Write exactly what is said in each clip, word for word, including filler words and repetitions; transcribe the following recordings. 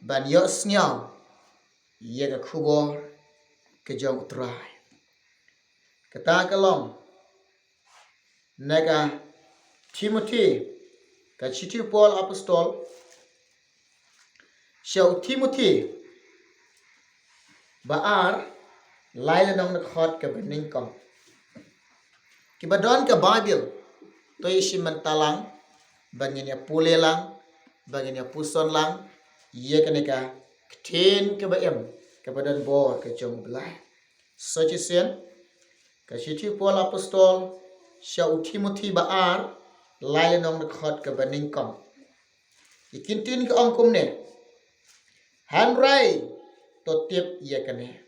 ban ïohsngew ïa ka khubor ka jong U Trai. Kata ka long na ka Timothi, ka shithi u Paul apostol sha u Timothi ba ar, lai lynnong, dkhot kaba nyngkong. Kiba don ka Baibl, to ïa shim bynta lang ba ngin ïa pule lang, ba ngin ïa puson lang ïa kane ka ktien kaba im, kaba don bor ka jong U Blei. Sa shisien, ka shithi u Paul apostol sha u Timothi ba ar, lai lynnong, dkhot kaba nyngkong. Ki ktien ki ong kumne: Hynrei to tip ïa kane,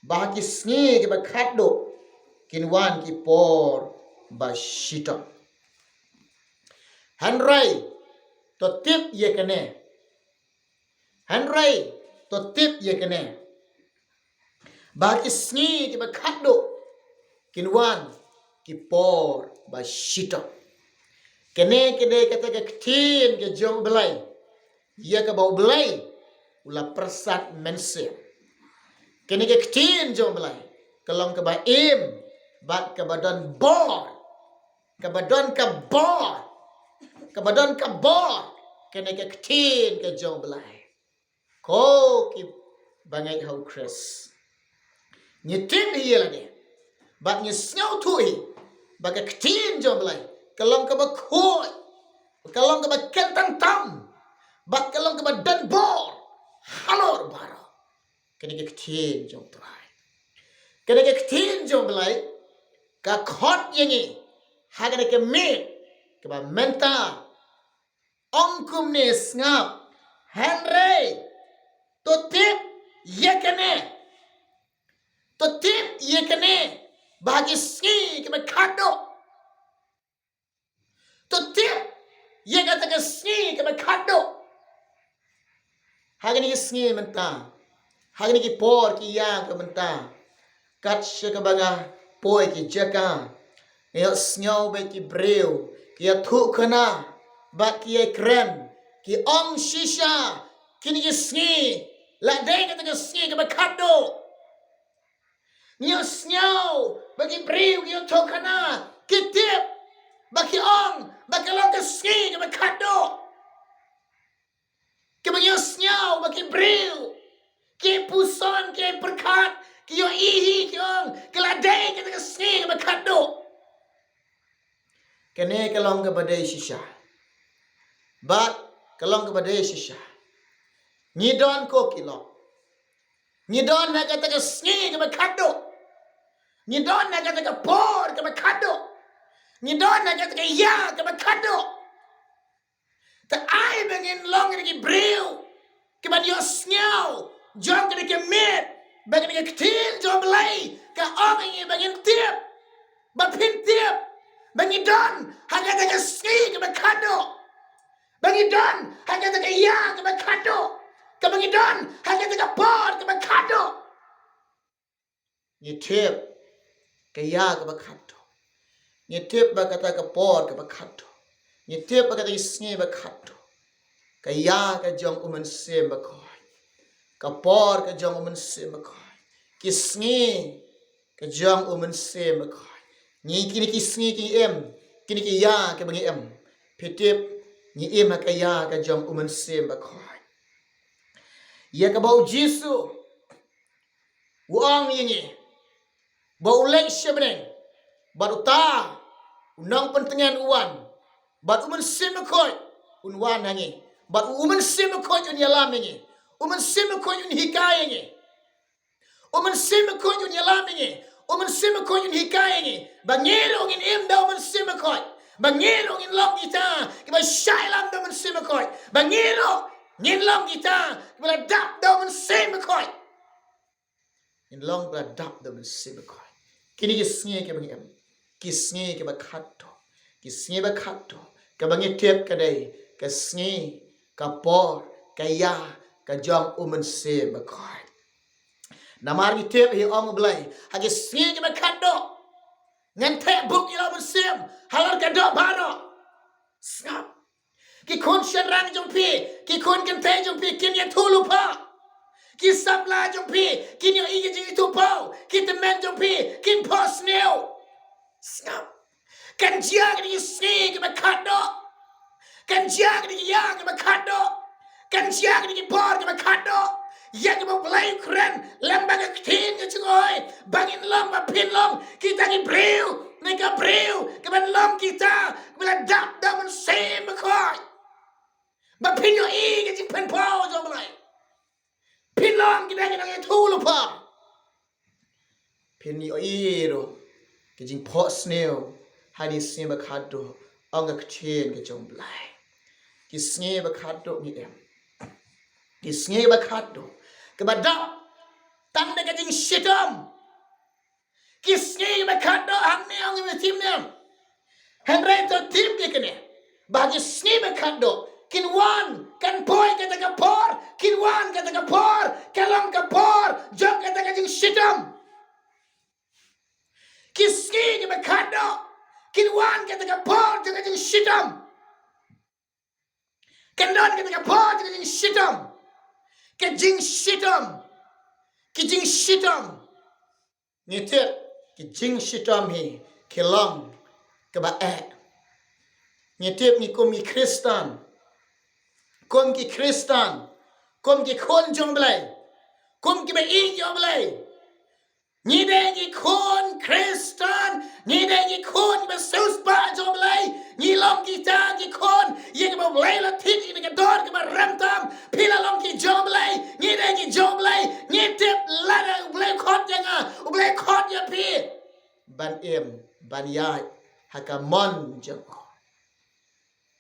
ba ha ki sngi kiba khatduh kin wan ki por ba shitom. Hynrei to tip ïa kane, hynrei to tip ïa kane, ba ha ki sngi kiba khatduh kin wan ki por ba shitom. Kane ka dei kata ka ktien ka jong U Blei, ïa kaba U Blei u la pyrsad mynsiem. Kane ka ktien jong U Blei ka long kaba im bad kaba don bor, kaba don ka bor, kaba don ka bor. Kane ka ktien ka jong U Blei. Ko ki bangeit ha U Khrist, ngi tip hi ïa lade bad ngi sngewthuh hi ba ka ktien jong U Blei ka long kaba khuid, ka long kaba kyntang tam bad ka long kaba don bor halor baroh. Kane ka ktien jong U Trai, kane ka ktien jong U Blei ka khot ïa ngi ha kane ka miet kaba mynta. Ong kumne, sngap: Hynrei to tip ïa kane, to tip ïa kane, ba ha ki sngi kiba khatduh, to tip ïa kata ka sngi kaba khatduh. Ha kine ki sngi mynta, ha kine ki por ki ïa ka mynta, kat sha kaba nga poi ki jaka, nga ïohsngew ba ki briew ki ïathuhkhana bad ki ïakren, ki ong shisha, kine ki sngi la dei kata ka sngi kaba khatduh. Ngi ïohsngew ba ki briew ki ïathuhkhana, ki tip, ba ki ong ba ka long ka sngi kaba khatduh. Kiba ngi ïohsngew ba ki briew ki puson, ki pyrkhat, ki ïohi hi, ki ong ka la dei kata ka sngi kaba khatduh. Kane ka long kaba dei shisha. Bad ka long kaba dei shisha. Ngi don, ko ki lok, ngi don ha kata ka sngi kaba khatduh. Ngi don ha kata ka por kaba khatduh. Ngi don ha kata ka ïa kaba khatduh. Te ai ba ngin long kine ki briew kiban ïohsngew jong kane ka miet, ba kane ka ktien jong U Blei ka ong ïa ngi ba ngin tip, ba phin tip ba ngi don ha kata ka sngi kaba khatduh, ba ngi don ha kata ka ïa kaba khatduh, kaba ngi don ha kata ka por kaba khatduh. Ngi tip ka ïa kaba khatduh. Ngi tip ba kata ka por kaba khatduh. Ngi tip ba kata ka sngi ba khatduh. Ka ïa ka jong U Mynsiem Bakhuid, ka por ka jong U Mynsiem Bakhuid, ki sngi ka jong U Mynsiem Bakhuid. Ngi, kine ki sngi ki im, kine ki ïa kiba ngi im, phi tip, ngi im ha ka ïa ka jong U Mynsiem Bakhuid. Ïa kaba U Jisu u ong ïa ngi ba u leit sha bneng, bad uta u nongpyntngen u wan, bad U Mynsiem Bakhuid un wan ha ngi, bad U Mynsiem Bakhuid un ïalam ïa ngi, U Mynsiem Bakhuid un hikai ïa ngi, U Mynsiem Bakhuid un ïalam ïa ngi, U Mynsiem Bakhuid un hikai ïa ngi, ba ngi ruh ngin im da U Mynsiem Bakhuid, ba ngi ruh ngin long kita kiba shah ïalam da U Mynsiem Bakhuid, ba ngi ruh ngin long kita kiba la dap da U Mynsiem Bakhuid. Ngin long ba la dap da U Mynsiem Bakhuid. Kine ki sngi kiba ngi im, ki sngi kiba khatduh, ki sngi ba khatduh, kaba ngi tip ka dei ka sngi, ka por, ka ïa ka jong U Mynsiem Bakhuid. Namar ngi tip hi, ong U Blei, ha ki sngi kiba khatduh ngan theh buk ïa la U Mynsiem halor ka doh baroh. Sngap. Ki khun shynrang jong phi, ki khun kynthei jong phi kin ïathuhlypa. Ki samla jong phi kin ïohi ki jingithuhpaw. Ki tymmen jong phi kin phohsniew. Sngap. Kan jia ka dei ki sngi kiba khatduh. Kan jia ka dei ki ïa kiba khatduh. Kan jia ka dei ki por kiba khatduh. Ïa kiba U Blei u kren lyngba ka ktien ka jong u, ba ngin long, ba phin long kita ki briew, ne ka briew kaban long kita kiba la dap da u Mynsiem Bakhuid. Ba phin ïohi ka jingpynpaw jong U Blei. Phin long kita ki nongïathuhlypa. Phin ïohi ruh ka jingphohsniew ha ki sngi ba khatduh, ong ka ktien ka jong U Blei. Ki sngi ba khatduh ngi im. Ki sngi ba khatduh kaba dap tang da ka jingshitom. Ki sngi ba khatduh hangne ong ïa me, tim ne em? Hynrei to tip ïa kane, ba ki sngi ba khatduh kin wan, kan poi kata ka por, kin wan kata ka por, ka long ka por jong kata ka jingshitom. Ki sngi kiba khatduh kin wan kata ka por jong ka jingshitom. Kan don kata ka por jong ka jingshitom. Ka jingshitom. Ka jingshitom. Ngi tip ki jingshitom hi ki long kaba eh. Ngi tip ngi kum ki Khristan, kum ki Khristan, kum ki khun jong U Blei, kum kiba ïeit ïa U Blei. Ngi dei ki khun Khristan, ngi dei ki khun ba siewspah jong U Blei. Ngi long kita ki khun ïa kiba U Blei la thied ïa ka dor kaba rem tam. Phi la long ki jong U Blei, ngi dei ki jong U Blei. Ngi tip lada U Blei khot ïa nga, U Blei khot ïa phi ban im, ban ïaid ha ka mon jong u.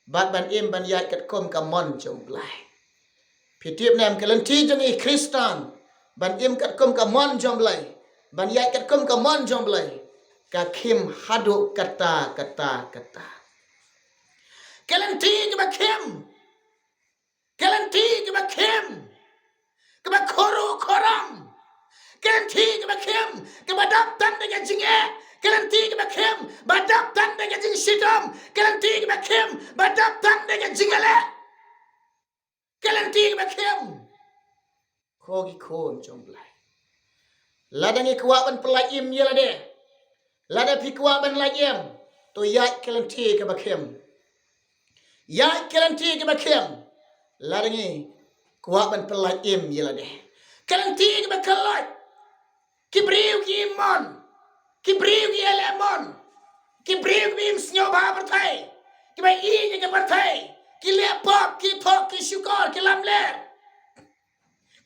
Bad ban im ban ïaid katkum ka mon jong U Blei. Phi tip ne em, ka lynti jong ngi Khristan ban im katkum ka mon jong U Blei, ban ïaid katkum ka mon jong U Blei, ka khim haduh katta katta katta. Ka lynti kaba khim, ka lynti kaba khim, kaba khoro khoram. Ka lynti kaba khim, kaba dap tang da ka jingeh. Ka lynti kaba khim, ba dap tang da ka jingshitom. Ka lynti kaba khim, ba dap tang da ka jingïaleh. Ka lynti kaba khim. Ko ki khun jong U Blei, lada ngi kwah ban pyllait im ïa lade, lada phi kwah ban lait im, to ïaid ka lynti kaba khim. Ïaid ka lynti kaba khim. Lada ngi kwah ban pyllait im ïa lade, ka lynti kaba khlaiñ. Ki briew ki im mon, ki briew ki ïaleh mon, ki briew ki im sngewbha pyrthei, kiba ïeit ïa ka pyrthei, ki leh pop, ki thok, ki shukor, ki lamler.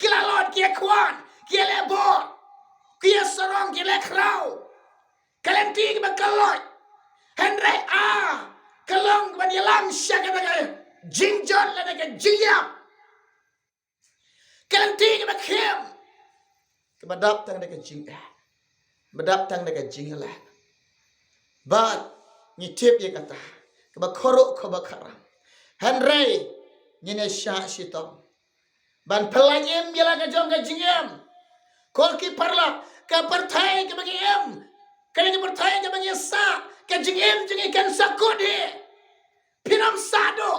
Ki la lait, ki ïakhwan, ki ïaleh bor, ki ïasarong, ki ïaleh khraw. Ka lynti kaba khlaiñ. Hynrei a ka long kaba ïalam sha kata ka jingjot lane ka jingïap. Ka lynti kaba khim, kaba dap tang da ka jingeh, kaba dap tang da ka jingïaleh. Bad ngi tip ïa kata, kaba khoro khoram. Hynrei ngin ïa shah shitom ban pyllait im ïa la ka jong ka jingim. Ko ki paralok, ka pyrthei kaba ngi im, ka dei ka pyrthei kaba ngi sah, ka jingim jong ngi kan sahkut hi. Phin ym sah duh,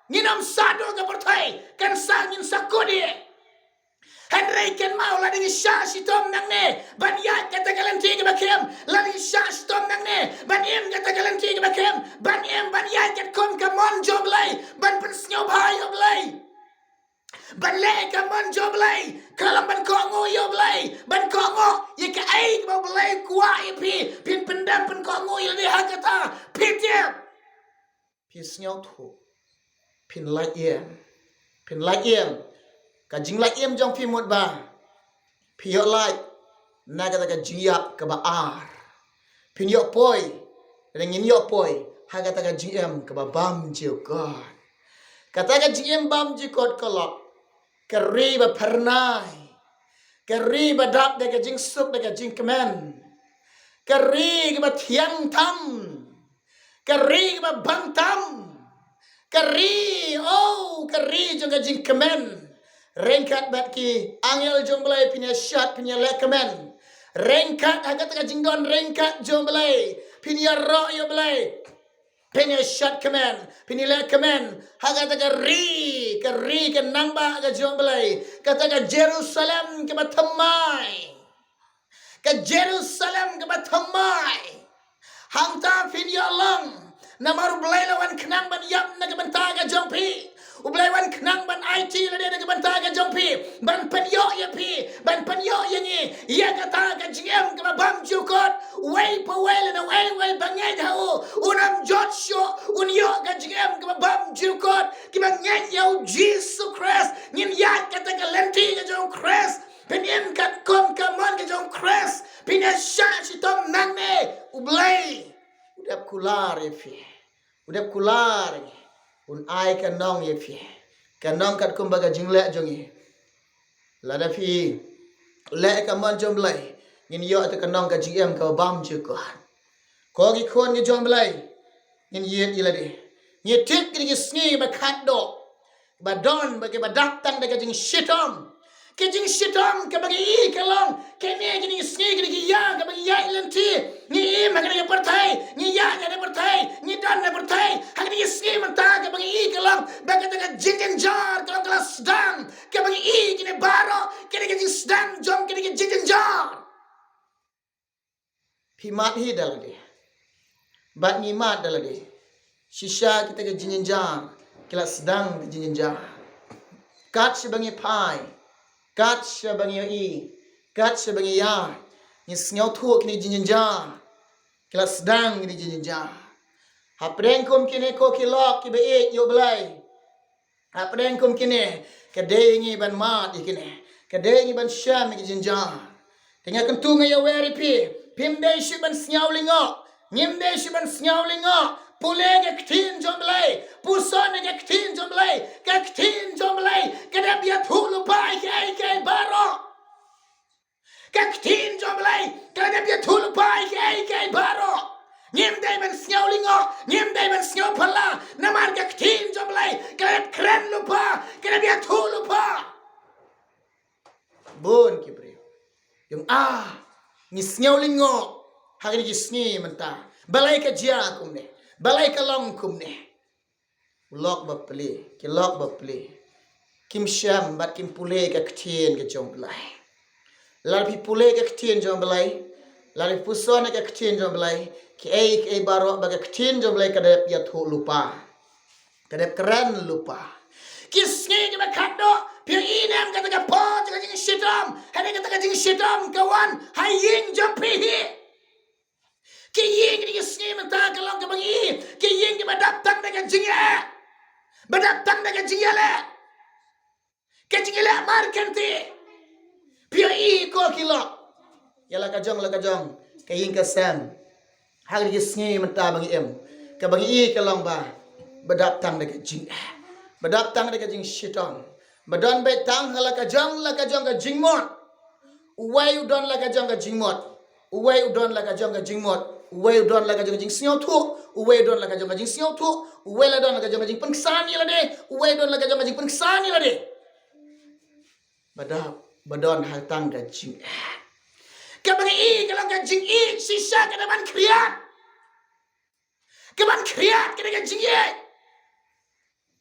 ngin ym sah duh ka pyrthei, kan sah, ngin sahkut hi. Hynrei kynmaw, lada ngi shah shitom nangne ban ïaid kata ka lynti kaba khim, lada ngi shah shitom nangne ban im kata ka lynti kaba khim, ban im ban ïaid katkum ka mon jong U Blei, ban pynsngewbha ïa U Blei, ban leh ka mon jong U Blei, ka long ban kohnguh ïa U Blei, ban kohnguh ïa kaei kaba U Blei u kwah ïa phi. Phin pyndem pynkohnguh ïa lade ha kata. Phi tip, phi sngewthuh, phin lait im, phin lait im. Ka jinglait im jong phi mut ba phi ïoh lait na kata ka jingïap kaba ar. Phin ïoh poi, lane ngin ïoh poi ha kata ka jingim kaba bymjukut. Kata ka jingim bymjukut ka long ka ri ba phyrnai, ka ri ba dap da ka jingsuk da ka jingkmen, ka ri kaba thiang tam, ka ri kaba bang tam, ka ri, oh, ka ri jong ka jingkmen. Ryngkat bad ki angel jong U Blei phin ïa shad, phin ïa leh kmen. Ryngkat ha kata ka jingdon ryngkat jong U Blei phin ïaroh ïa U Blei. Phin ïa shad kmen, phin ïa leh kmen ha kata ka ri, ka ri ka nongbah ka jong U Blei, kata ka Jerusalem kaba thymmai, ka Jerusalem kaba thymmai. Hangta phin ïoh long, namar U Blei la wan khnang ban ïap na ka bynta ka jong phi. U Blei wan khnang ban aiti lade na ka bynta ka jong phi, ban pynïoh ïa phi, ban pynïoh ïa ngi ïa kata ka jingim kaba bymjukut. Uwei pa uwei lane uwei uwei ba ngeit ha u, un ym jot shuh, un ïoh ka jingim kaba bymjukut. Kiba ngeit ïa U Jisu Khrist, ngin ïaid kata ka lynti ka jong U Khrist. Phin im katkum ka mon ka jong U Khrist, phin ïa shah shitom nangne. U Blei u dep kular ïa phi, u dep kular ïa ngi, un ai ka nong ïa phi, ka nong katkum ba ka jingleh jong ngi. Lada phi leh ka mon jong U Blei, ngin ïoh ïa ka nong ka jingim kaba bymjukut. Ko ki khun ki jong U Blei, ngin ïeit ïa lade. Ngi tip kine ki sngi ba khatduh, ba don, ba ki ba dap tang da ka jingshitom. Ka jingshitom kaba ngi i ka long, kine kine ki sngi kine ki ïa kaba ngi ïaid lynti. Ngi im ha kane ka pyrthei, ngi ïaid ha kane ka pyrthei, ngi don ha pyrthei. Ha kine ki sngi mynta kaba ngi i ka long ba kata ka jingjynjar ka long ka la sdang. Kaba ngi i kine baroh, kine ki jingsdang jong kine ki jingjynjar. Phi mad hi da lade, bad ngi mad da lade. Shisha kita ki jingjynjar ki la sdang ki jingjynjar. Kat shaba ngi phai, kat shaba ngi ïohi, kat shaba ngi ïa, ngi sngewthuh kine ki jingjynjar ki la sdang kine ki jingjynjar. Hapdeng kum kine ko ki lok kiba ïeit ïa U Blei, hapdeng kum kine, ka dei ngi ban mad ïa kine, ka dei ngi ban shem ïa ki jingjynjar. Te nga kyntu nga ïa wer ïa phi, phim dei shuh ban sngew lyngngoh, ngim dei shuh ban sngew lyngngoh. Pule ka ktien jong U Blei, puson ïa ka ktien jong U Blei, ka ktien jong U Blei ka dep ïathuh lypa ïa kiei kiei baroh. Ka ktien jong U Blei ka la dep ïathuh lypa ïa kiei kiei baroh. Ngim dei ban sngew lyngngoh, ngim dei ban sngew phylla, namar ka ktien jong U Blei ka la dep kren lypa, ka la dep ïathuh lypa. Bun ki briew, ïa, ah, ngi sngew lyngngoh ha kine ki sngi mynta. Balei ka jia kumne? Balei ka long kumne? U lok ba plie, ki lok ba plie, kim shem bad kim pule ka ktien ka jong U Blei. Lada phi pule ka ktien jong U Blei, lada phi puson ka ktien jong U Blei, kiei kiei baroh ba ka ktien jong U Blei ka dep ïathuh lypa, ka dep kren lypa. Ki sngi kiba khatduh, phi ïohi ne em kata ka por jong ka jingshitom? Hynrei kata ka jingshitom ka wan ha ïing jong phi hi. Ki ïing kine ki sngi mynta ka long kaba ngi i, ki ïing kiba dap tang da ka jingeh, ba dap tang da ka jingeh leh, ka jingeh leh markynti. Phi ïohi ko ki lok ïa la ka jong la ka jong ka ïing ka sem ha kine ki sngi mynta ba ngi im, kaba ngi i ka long ba, ba dap tang da ka jingeh, ba dap tang da ka jingshitom, ba don beit tang ha la ka jong la ka jong ka jingmut. Uwei u don la ka jong ka jingmut, uwei u don la ka jong ka jingmut, uwei u don la ka jong ka jingsngewthuh, uwei u don la ka jong ka jingsngewthuh, uwei la don la ka jong ka jingpynksan ïa lade, uwei u don la ka jong ka jingpynksan ïa lade. Ba dap, ba don ha tang ka jingeh. Kaba ngi i ka long ka jingïeit shisha ka dei ban khriat. Ka ban khriat ka dei ka jingïeit.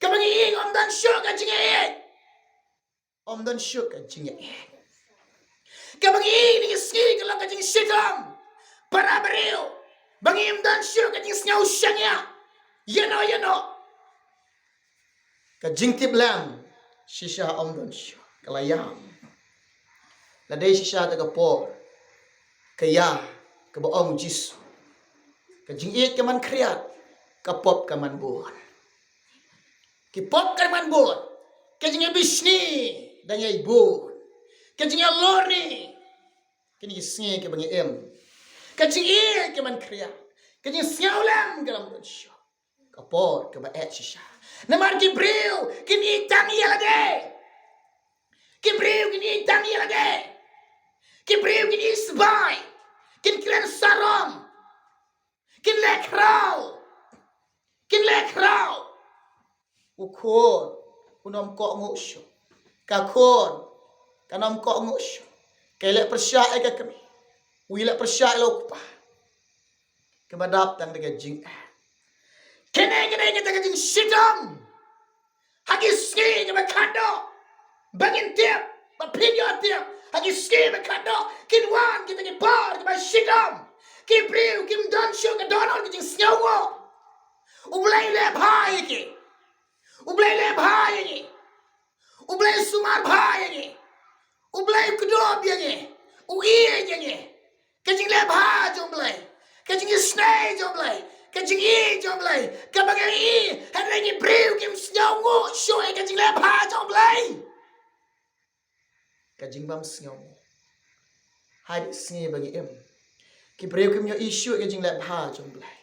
Kaba ngi i ym don shuh ka jingïeit. Ym don shuh ka jingïeit. Kaba ngi i kine ki sngi ka long ka jingshitom. Para briew, ba ngi ym don shuh ka jingsngew shaniah ïano ïano. Ka jingtip lem shisha ym don shuh, ka la ïam. La dei shisha ta ka por, ka ïa, kaba ong Jisu, ka jingïeit ka man khriat, ka pop ka man bun. Ki pop ka man bun, ka jingïabishni dang ïai bun, ka jingïalorni. Kine ki sngi kiba ngi im, ka jingïeit ka man khriat, ka jingsngewlem ka lam don shuh. Ka por kaba eh shisha. Namar ki briew kin ïeit tang ïa lade. Ki briew kin ïeit tang ïa lade. Ki briew kin ïeit sbai, kin kren sarong, kin leh khraw, kin leh khraw. U khun un ym kohnguh shuh, ka khun kan ym kohnguh shuh. Ka ïaleh pyrshah ïa ka kmie, u ïaleh pyrshah ïa la u kpa. Kaba dap tang da ka jingeh. Kine kine kita ka jingshitom ha ki sngi kiba khadduh. Ba ngin tip, ba phin ïoh tip, ha ki sngi ba khadduh kin wan kita ki por kiba shitom. Ki briew kim don shuh ka dohnud ka jingsngewnguh. U Blei leh bha ïa ki. U Blei leh bha ïa ngi. U Blei sumar bha ïa ngi. U Blei kdup ïa ngi. U ïeit ïa ngi. Ka jingleh bha jong U Blei, ka jingisynei jong U Blei, ka jingïeit jong U Blei, kaba ngi ïohi. Hynrei ngi briew kim sngewnguh shuh ïa ka jingleh bha jong U Blei. Ka jingbym sngewnguh ha ki sngi ba ngi im. Ki briew kim ïohi shuh ïa ka jingleh bha jong U Blei.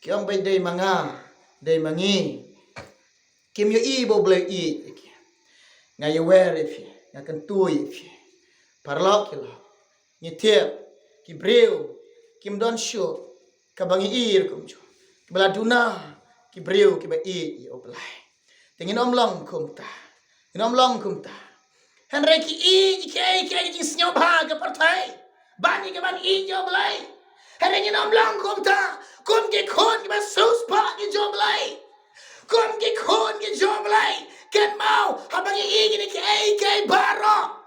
Ki ong ba dei ma nga, dei ma ngi. Kim ïohi ba U Blei u ïeit ïa ki. Nga ïawer ïa phi, nga kyntu ïa phi. Paralok ki lok, ngi tip, ki briew kim don shuh kaba ngi ïohi ruh kumjuh. Kiba la duna ki briew kiba ïeit ïa U Blei. Te ngin ym long kumta. Ngin ym long kumta. Hynrei ki ïeit ïa kiei kiei ki jingsngewbha ka pyrthei ban ïa kaban ïeit ïa U Blei. Hynrei ngin ym long kumta. Kum ki khun kiba siewspah ki jong U Blei, kum ki khun ki jong U Blei, kynmaw haba ngi ïeit ïa kiei kiei baroh.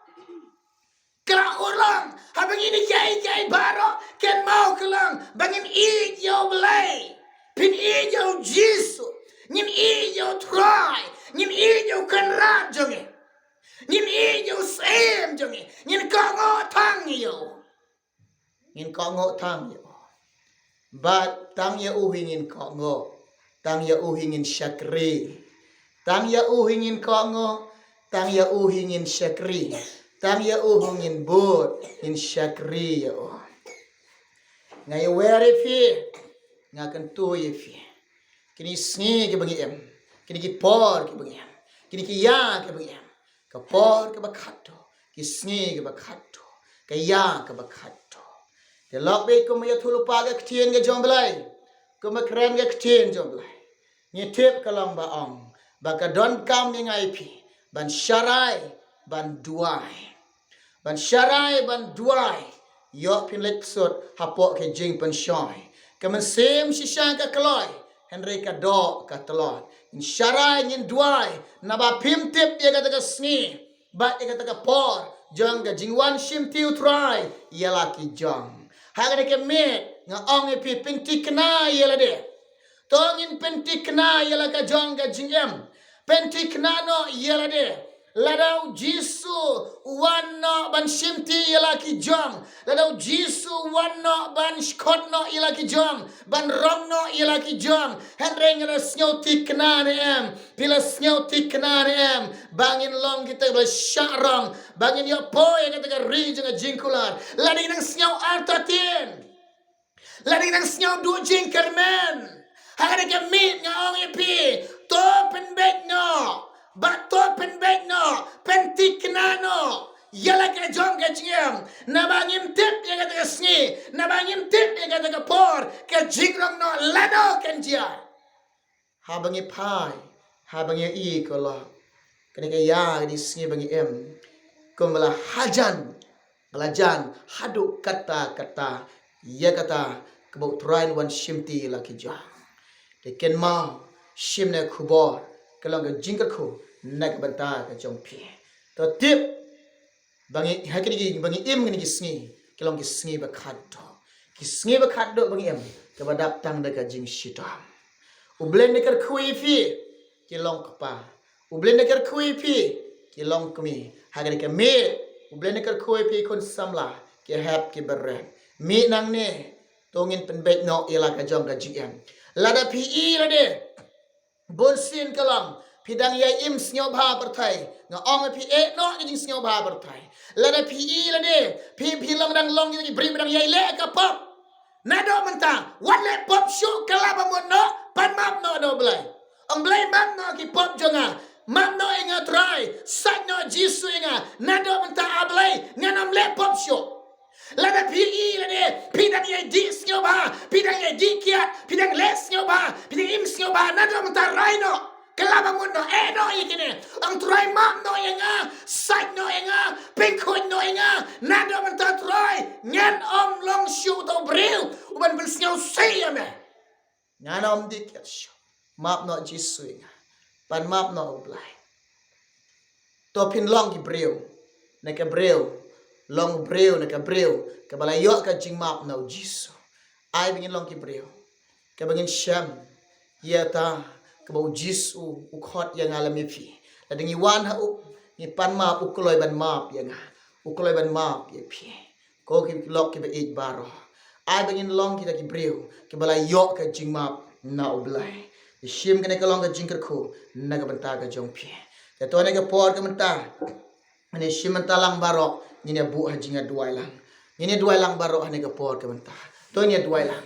Ka la urlong haba ngi ïeit ïa kiei kiei baroh, kynmaw ka long ba ngin ïeit ïa U Blei. Phin ïeit ïa U Jisu. Ngin ïeit ïa U Trai. Ngin ïeit ïa U Kynrad jong ngi. Ngin ïeit ïa U Syiem jong ngi. Ngin kohnguh tang ïa U. Ngin kohnguh tang ïa U. Bad tang ïa U hi ngin kohnguh. Tang ïa U hi ngin shakri. Tang ïa U hi ngin kohnguh. Tang ïa U hi ngin shakri. Tang ïa U hi ngin bud, ngin shakri ïa U. Nga ïawer ïa phi. Nga kyntu ïa phi. Kine ki sngi kiba ngi im, kine ki por kiba ngi im, kine ki ïa kiba ngi im, ka por kaba khadduh, ki sngi kiba khadduh, ka ïa kaba khadduh. Te lok beit kumba ïathuhlypa ka ktien ka jong U Blei, kumba kren ka ktien jong U Blei. Ngi tip ka long ba ong ba ka donkam ïa nga ïa phi ban sharai, ban duwai. Ban sharai, ban duwai. Ïoh phin leit sut hapoh ka jingpynshoi. Ka mynsiem shisha ka kloi, hynrei ka doh ka tlot. Ngin sharai, ngin duwai, naba phim tip ïa kata ka sngi bad ïa kata ka por jong ka jingwan shimti U Trai ïa la ki jong. Ha kane ka miet nga ong ïa phi, pynthikna ïa lade. To ngin pynthikna ïa la ka jong ka jingim. Pynthikna noh ïa lade. Lada U Jisu u wan noh ban shimti ïa la ki jong, lada U Jisu u wan noh ban shkhot noh ïa la ki jong, ban rong noh ïa la ki jong, hynrei nga la sngewthikna ne em? Phi la sngewthikna ne em ba ngin long kita ba shah rong, ba ngin ïoh poi ïa kata ka ri jong ka jingkular? Lada ngi nang sngew artatien, lada ngi nang sngew duh jingkyrmen, ha kane ka miet nga ong ïa phi, to pynbeit noh, bad to pynbeit noh, pynthikna noh ïa la ka jong ka jingim. Naba ngim tip ïa kata ka sngi, naba ngim tip ïa kata ka por, ka jingrong noh lano kan jia. Haba ngi phai, haba ngi ïohi ko lok, kane ka ïa kane ka sngi ba ngi im, kumba la hajan, ba la jan haduh katta katta ïa kata kaba U Trai un wan shimti la ki jong. Te kynmaw, shim ne khubor, ka long ka jingkyrkhu na ka bynta ka jong phi. To tip ba ngi, ha kine ki, ba ngi im kine ki sngi, ki long ki sngi ba khadduh. Ki sngi ba khadduh ba ngi im, kaba dap tang da ka jingshitom. U Blei un kyrkhu ïa phi, ki long kpa. U Blei un kyrkhu ïa phi, ki long kmie. Ha kane ka miet, U Blei un kyrkhu ïa phi khun samla, ki hep ki bret. Mih nangne, to ngin pynbeit noh ïa la ka jong ka jingim. Lada phi i lade, bunsien ka long phi dang ïai im sngewbha pyrthei. Nga ong ïa phi, eh noh ka jingsngewbha pyrthei. Lada phi i lade phi, phi long, dang long ïa ki briew ba dang ïai leh ka pop, naduh mynta wat leh pop shuh, kylla ba mut noh, pan map noh da U Blei. Ong Blei, map noh ki pop jong nga. Map noh ïa nga Trai. Sait noh Jisu ïa nga. Naduh mynta A Blei, ngan ym leh pop shuh. Lada phi i lade phi dang ïai dih sngewbha, phi dang ïai dih kiad, phi dang leh sngewbha, phi dang im sngewbha, naduh mynta rai noh, kylla ba mut noh, eh noh ïa kine. Ong Trai, map noh ïa nga, sait noh ïa nga, pynkhuid noh ïa nga. Naduh mynta Trai, ngan ym long shuh uta u briew uban pynsngewsih ïa me. Ngan ym dih kiad shuh. Map noh Jisu ïa nga. Pan map noh U Blei. To phin long ki briew. Na ka briew. Long briew na ka briew. Kaba la ïoh ka jingmap na U Jisu. Ai ba ngin long ki briew. Kaba ngin shem. Ïa ta. Kaba U Jisu. U khot ïa nga lem ïa phi. Lada ngi wan ha u. Ngi pan map u kloi ban map ïa nga. U kloi ban map ïa phi. Ko ki lok kiba ïeit baroh. Ai ba ngin long kita ki briew kiba la ïoh ka jingmap na U Blei. Te shim kane ka long ka jingkyrkhu na ka bynta ka jong phi. Te to ne ka por ka mynta. Ngin ïa shim bynta lang baroh, ngin ïa buh ha jingïaduwai lang. Ngin ïaduwai lang baroh ha ne ka por ka mynta. To ngin ïaduwai lang.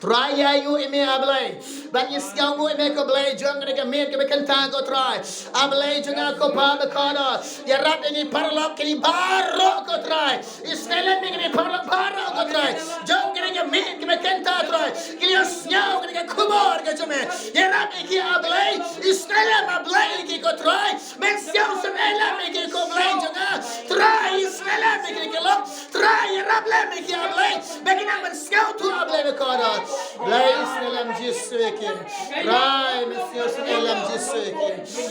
Trai ïa ïoh ïa me A Blei. Ban ïa sngew nguh ïa me ko Blei jong kane ka miet kaba kynta ko Trai. A Blei jong nga ko Pa bakordor. Ïarap ïa ngi paralok kine baroh ko Trai. Isnei lem ïa ngi paralok baroh ko Trai. Jong kane ka miet kaba kynta Trai. Ngi ïa sngew kane ka khubor ka jong me. Ïarap ïa ki A Blei. Isnei lem A Blei ïa ki ko Trai. Men sngew sngewlem ïa ki ko Blei jong nga. Trai isnei lem ïa ki ki lok. Trai ïarap lem ïa ki A Blei. Ba kin nang ban sngewthuh A Blei bakordor. Blei isnei lem Jisu ïa ki. Trai men sngew sngewlem Jisu ïa ki.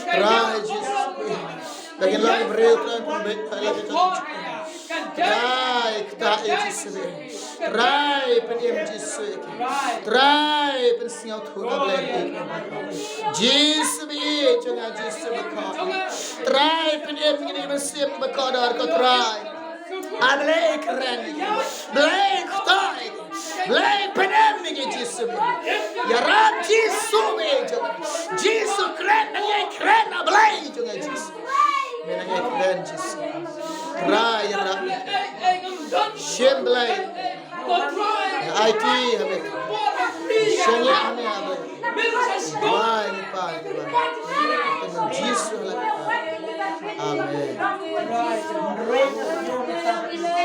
Trai Jisu. Ba kin long briew Trai pynbeit Trai ïa ki. Trai kta ïa Jisu ïa ki. Trai pynim Jisu ïa ki. Trai pynsngewthuh A Blei ïa ki. Jisu ba ïeit jong nga Jisu bakordor. Trai pynim ïa ki mynsiem bakordor ko Trai. A Blei kren. Blei kta ïa ki. Blei pynim ïa ki Jisu ba ïeit. Ïarap Jisu ba ïeit jong nga. Jisu kren na ïa kren A Blei jong nga Jisu. Men na ïa kren Jisu. Trai ïarap. Shim Blei. Aiti ha me. Shaniah ha me ha Blei. Bai ni pai ni pai. Jisu ha la. Amen.